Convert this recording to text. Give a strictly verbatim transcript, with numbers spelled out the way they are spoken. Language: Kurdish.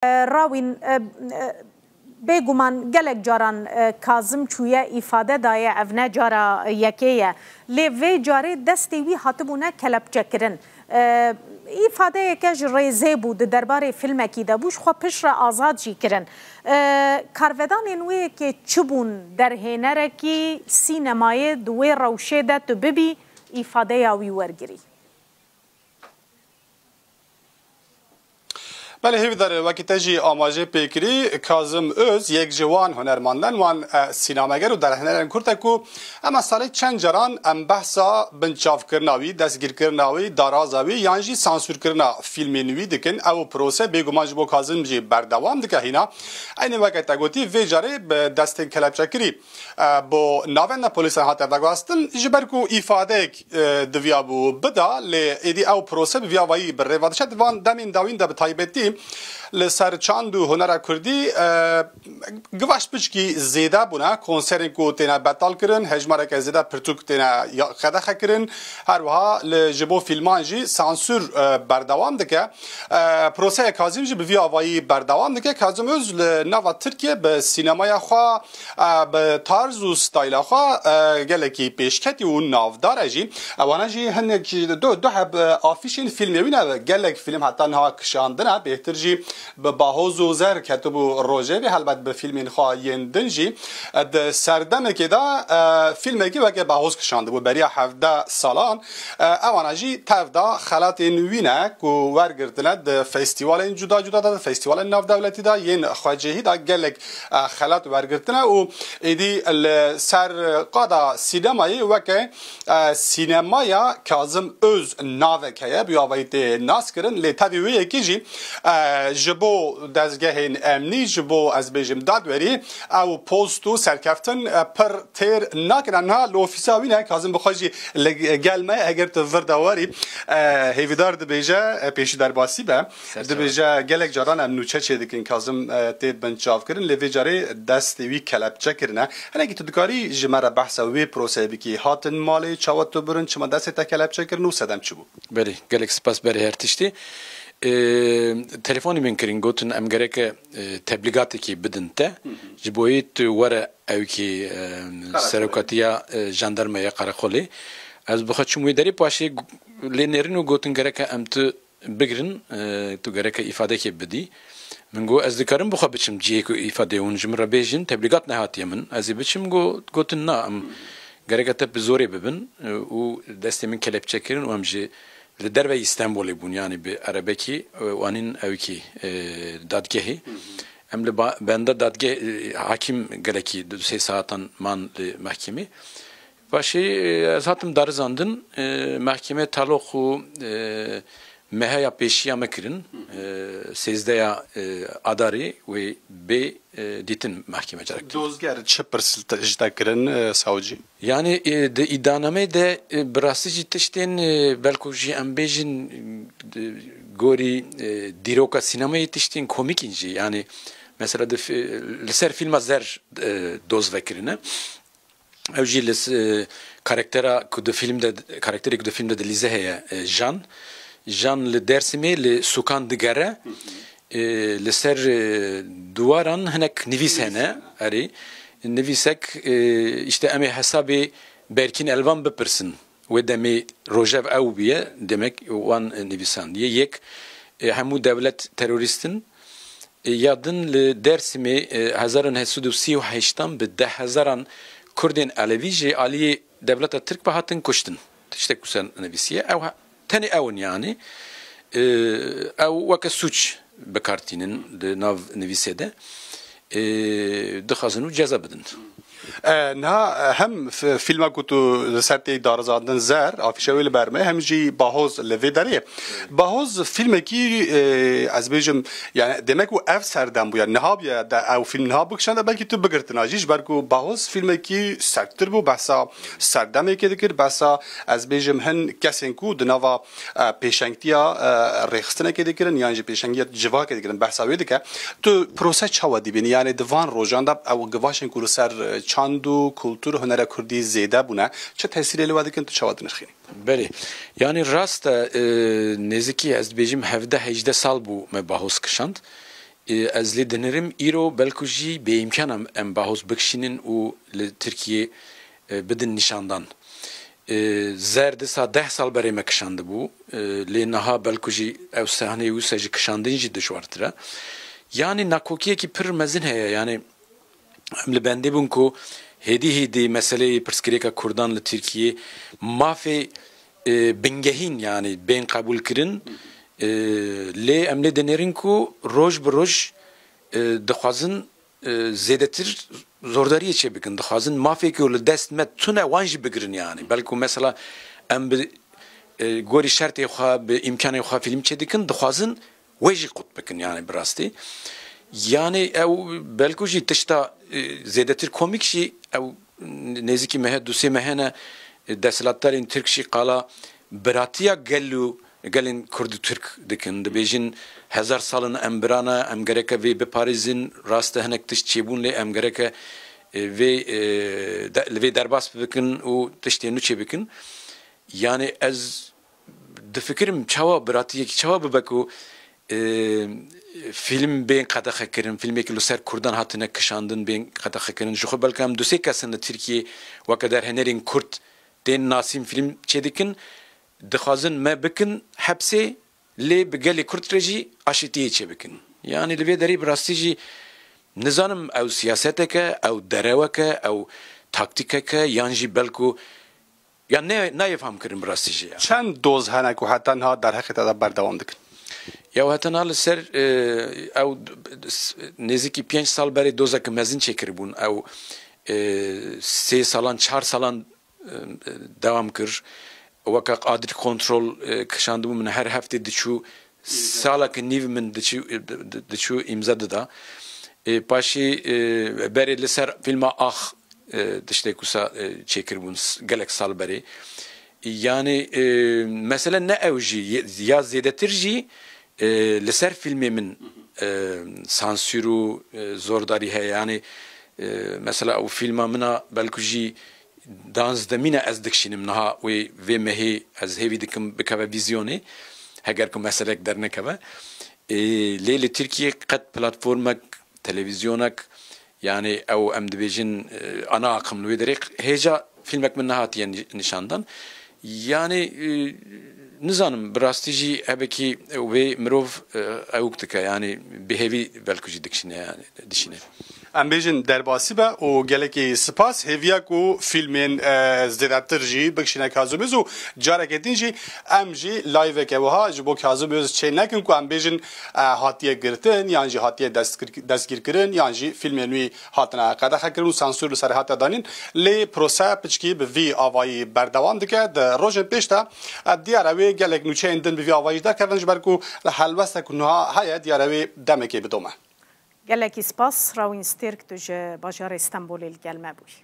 Rawîn, e, e, bêguman gelek caran, e, Kazim çûye îfade daye, ev ne cara yekê ye. Lê vê carê destê wî hatibûne kelepçekirin. E, îfadeyeke ji rêzê bû, di derbarê filmekî de bû, ji xwe piştre azad jî kirin. E, karvedanên wê yekê çi bûn? Derhênerekî sînemayê di wê rewşê de tu bibî, îfadeya wî wergirî? Belê Hêvîdar, wekî te jî amaje pê kirî, Kazim Öz yek ji wan hunermandan, wan, e, sînameger û derhênerên kurd e ku em ê salê çend caran em behsa binçavkirina wî, destgîrkirina wî, daraza wî yan jî sansûrkirina fîlmên wî dikin. Ew prose bêguman ji bo Kazim jî berdewam dike hîna. Eynî weke te gotî, vê carê bi destên kelepçekirî, e, bo navenda polîsan hate veguhastin, ji ber ku îfadeyek e, diviyabû bida, lê êdî ew prose bi vî avayî bi rê ve diçe. Di van demên dawîn de bi taybetî li ser çand û hunera kurdî, e, givaş piçkî zêde bûne. Konserên ku têne betal kirin, hejmareke zêde pirtûk têne ya-, qedexe kirin. Her wiha li, ji bo fîlman jî sansûr, e, berdewam dike. E, proseya Kazim jî bi vî avayî berdewam dike. Kazim Öz li nava Tirkiye bi sînemaya xwe, e, bi tarz û stayla xwe, e, gelekî pêşketî û navdar e jî. E, wana jî hinek jî du, du heb, e, afîşên fîlmê wî ne, gelek fîlm heta niha kişandine, bêhtir jî bi Bahoz û Zer ketibû rojevê, helbet bi fîlmên xwe yên din jî. E, di serdemekê de, e, fîlmekî weke Bahoz kişandibû beriya hevdeh salan. E, ewana jî tev de xelatên wî ne ku wergirtine di festîvalên cuda cuda de, di festîvalên navdewletî de yên xwecihî de gelek, e, xelat wergirtine û êdî li ser qada sînemayê weke, e, sînemaya Kazim Öz navek heye, bi avayî tê naskirin, lê tevî wê yekê jî, e, ji bo dezgehên emnî, ji bo, ez bêjim, dadwerî, ew post û serkeftin, e, pir têr nakin. Em niha li ofîsa wî ne, Kazim bi xwe jî li gel me, eger tu vir de werî, e, hêvîdar dibêje, e, pêşî derbasî be. Serçe. Dibêje, gelek caran em nûçe çêdikin, Kazim, e, tê binçavkirin, lê vê carê destê wî kelepçe kirine. Hinekî tu dikarî ji me re behsa wê proseyê bikî? Hatin malê, çawa tu birin, çima destê te kelepçe kirin û sedem çi bû? Belê, gelek spas berê her tiştî. E, telefonî min kirin, gotin em gereke, e, teblîgatekî bidin te. Hı hı. Ji bo yê tu were ewkî, e, Qereqolê. Serokatiya, e, jandarmaya Qereqolê. Ez bi xwe çûm wê derê, paşê gu-, lê nêrin û gotin gereke em tu bigirin, e, tu gereke îfadekê bidî. Min got, ez dikarim bi xwe biçim cihê ku îfadeyê hûn ji min re bêjin, teblîgat nehatiye min. Ez ê biçim, got, gotin, na, em gereke te bi zorê bibin, e, û destê min kelepçe kirin û em ji li derveyî Stenbolê bûn, yanî bi erebekî, e, û anîn ewkî, e, dadgehê. Hı hı. Em li ba-, benda dadgeh, e, hakîm gelekî du sê saetan man li mehkemê. Paşê, e, ez hatim darizandin, e, mehkeme taloq û, e, meheya pêşiya me kirin, e, sêzdeya, e, Adarê wê bê, e, dîtin mehkeme carek din. Dozger çi pirs te, ji te kirin, e, savcî? Yani, e, di îdanameyê de, e, bi rastî jî tiştên, e, belku jî em bêjin, e, gorî, e, dîroka sînemayê tiştên komîk in jî. Yani, mesela di fi-, li ser fîlma Zer, e, doz vekirine. Ew jî li s-, e, karaktera ku di fîlm de, karakterê ku di fîlm de dilîze heye, e, Jan. Jan li Dêrsimê li sûkan digere. E, li ser, e, diwaran hinek nivîs hene. Erê. Nivîsek, e, işte em ê hesabê Berkîn Elvan bipirsin. Wê demê rojev ew bûye, demek wan, e, nivîsandiye. Yek, e, hemû dewlet terorîst in. E, ya din li Dêrsimê, e, hezar û neh sed û sî û heştan bi deh hezaran Kurdên Elewî ji aliyê dewleta Tirk ve hatin kuştin. Tiştek wisa nivîsiye. Ew he-, tenê ew in yani. E, ew weke sûc bi kar tînin di nav nivîsê de. E, dixwazin û ceza bidin. E, niha, e, hem f-, fîlma ku tu li ser tê darizandin Zer, afîşa wê li ber me, hem jî Bahoz li vê derê ye. Bahoz fîlmekî, e, ez bêjim, yani demek ku ev serdem bû, yani niha bûye de ew fîlm niha bikişand, belkî tu bigirtina jî, ji ber ku Bahoz fîlmekî serttir bû, behsa serdemekê dikir, behsa ez bêjim hin kesên ku di nava, e, pêşengtiya, e, rêxistinekê dikirin, yan jî pêşengiya civakê dikirin, behsa wê dike. Tu prose çawa dibînî? Yani di van rojan de ew givaşên ku li ser, e, çand û kultur, hunera kurdî zêde bûne, çi tesîrê li we dikin, tu çawa dinirxînî? Belê. Yani rast e, e, nêzikî ez dibêjim hevdeh hejdeh sal bû me Bahoz kişand. E, ez lê dinêrim îro belku jî bêîmkan em, em Bahoz bikişînin û li Tirkiyê, e, bidin nîşandan. E, zer disa deh sal berê me kişandibû. E, lê niha belku jî ew sahneyê wisa jî kişandin jî dijwartir e. Yanî nakokiyekî pir mezin heye. Yanî em li bendê bûn ku hêdî hêdî meseleyê pirsgirêka Kurdan li Tirkiyê mafê, e, bingehîn yanî bên qebûlkirin. E, lê em lê dinêrin ku roj bi roj, e, dixwazin, e, zêdetir zordariyê çêbikin. Dixwazin mafê ku li dest me tune wan jî bigirin yanî. Belku mesela em bi, e, gorî şertê xwe, bi îmkanê xwe fîlm çêdikin, dixwazin wê jî qut bikin yanî bi rastî. Yanî ew belku jî tişta, e, zêdetir komîk jî ew nêzîkî mehe, du sê mehe ne, e, desthilatdarên Tirk jî qala biratiya gel û gelên Kurd û Tirk dikin. Dibêjin hezar sal in em bira ne, em gereke vê biparêzin, rast e hinek tişt çêbûn lê em gereke, e, vê, e, de, li vê derbas bikin û tiştê nû çêbikin. Yanî ez difikirim çawa biratiyekî çawa bibe ku, e, fîlm bên qedexekirin, fîlmekî li ser Kurdan hatine kişandin bên qedexekirin. Ji xwe belka em du sê kes in li Tirkiyê weke derhênerên Kurd tên nasîn fîlm çêdikin, dixwazin me bikin hepsê, lê bi gelê Kurd re jî aşîtiyê çêbikin. Yanî li vê derê bi rastî jî nizanim ew siyasetek e, ew derewek e, ew taktîkek e, yan jî belku Ya ne, nayê fam kirin bi rastî jî ya. Çend doz hene ku heta niha derheqê te de berdewam dikin? Ya heta niha li ser, e, ew s-, nêzîkî pênc sal berê dozeke mezin çêkiribûn. Ew, e, sê salan, çar salan, e, dewam kir. Weke adli kontrol, e, kişandibû min her heftê diçû, saleke nîv min diçû, di-, di-, diçû îmze dida. E, paşî, e, berê li ser fîlma Ax, e, tiştê kusa, e, çêkiribûn s-, gelek sal berê. Yanî, e, mesele ne ew jî, ye-, ya zêdetir jî, e, li ser fîlmê min, e, sansûr û, e, zordarî heye. Yanî, e, mesela ew fîlma min a belku jî danzdemîn e ez dikişînim niha wê vê mehê ez hêvî dikim bikeve vîzyonê, heger ku meselek dernekeve. Ê, lê li Tirkiyê qet platformek, televîzyonek, yanî ew em dibêjin, e, ana akım li wê derê hêja fîlmek min nehatiye nî-, nîşandan. Yanî, e, nizanim, bi rastî jî hebekî wê mirov, e, ewk dike, yanî bi hêvî belku jî dikişîne, yanî dişîne. Em bêjin derbasî be û gelekî spas. Hêviya ku fîlmên, e, zêdetir jî bikişîne Kazim Öz û carekê din jî em jî live-eke wiha ji bo Kazim Öz çê nekin ku em bêjin, e, hatiye girtin yan jî hatiye destgir-, destgîrkirin yan jî fîlmên wî hatine qedexekirin û sansûr li ser hate danîn. Lê prose piçkî bi vî avayî berdewam dike. Di rojên pêş de, e, diyar e wê gelek nûçeyên din bi vî avayî jî derkevin ji ber ku helwestek ku niha heye diyar e wê demekê bidome. Gelekî spas, Rawîn Stêrk, tu ji bajarê Stenbolê li gel me bûyî.